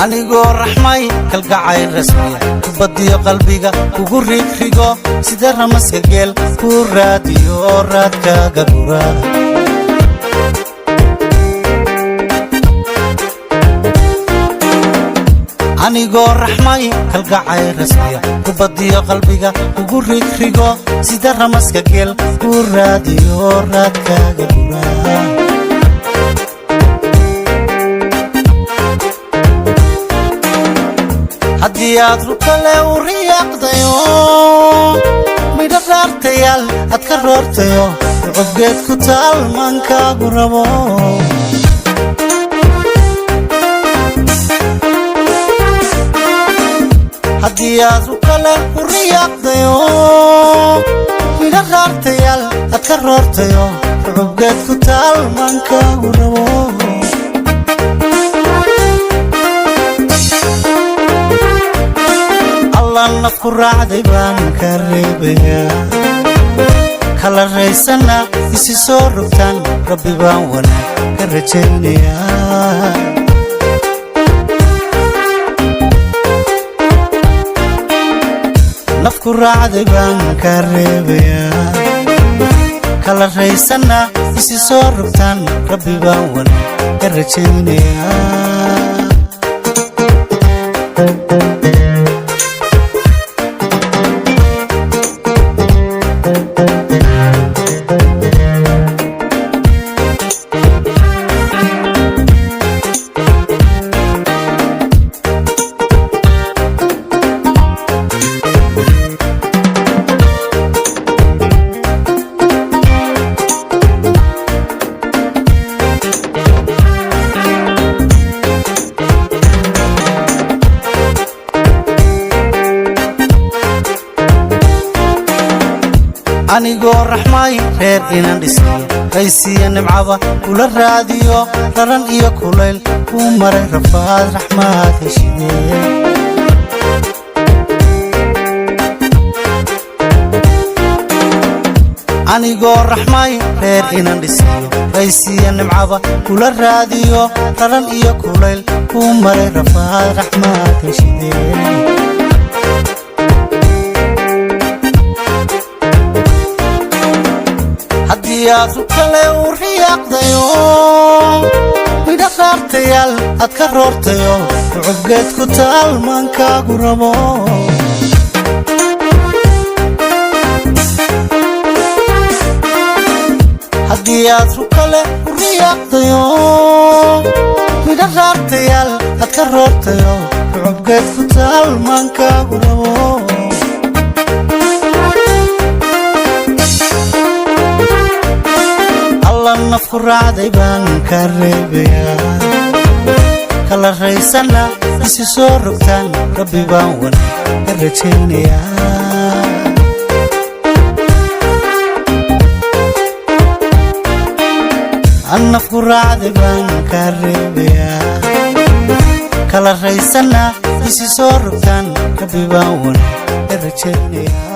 Anigoo raxmay kalgacayl rasmiya, kubadiyo qalbiga kugu rigrigo, sida ramaska geel kuu raadiyo, raadkaaga gura. Anigoo raxmay kalgacayl rasmiya, kubadiyo qalbiga kugu rigrigo, sida ramaska geel kuu raadiyo, raadkaaga gura. Haddii aad rukale u riyaaqdayo, midho raartayaal aad ka roortayo, rucubgeed ku taal maankaagu rabo. Haddii aad rukale u riyaaqdayo, midho raartayaal aad ka roortayo, rucubgeed ku taal maankaagu rabo. Nafku raacday baan ka reebayaa, kala raysana isi soo rogtaan, Rabbi baan wanaag ka rajaynayaa. Nafku raacday baan ka reebayaa, kala raysana isi soo rogtaan, Rabbi baan wanaag ka rajaynayaa. Anigoo raxmay reer inaan dhisiyo, raysiya nimcaba kula raadiyo, raran iyo kulayl kuu maray rafaad, raxmaad heshidee. Anigoo raxmay reer inaan dhisiyo, raysiya nimcaba kula raadiyo, raran iyo kulayl kuu maray rafaad, raxmaad heshidee. Haddii aad rukale u riyaaqdayo, midho raartayaal aad ka roortayo, rucubgeed ku taal maankaagu rabo. Haddii aad rukale u riyaaqdayo, midho raartayaal aad ka roortayo, rucubgeed ku taal maankaagu rabo. Nafku raacday baan ka reebayaa, kala raysana isi soo rogtaan, Rabbi baan wanaag ka rajaynayaa. Nafku raacday baan ka reebayaa, kala raysana isi soo rogtaan, Rabbi baan wanaag ka rajaynayaa.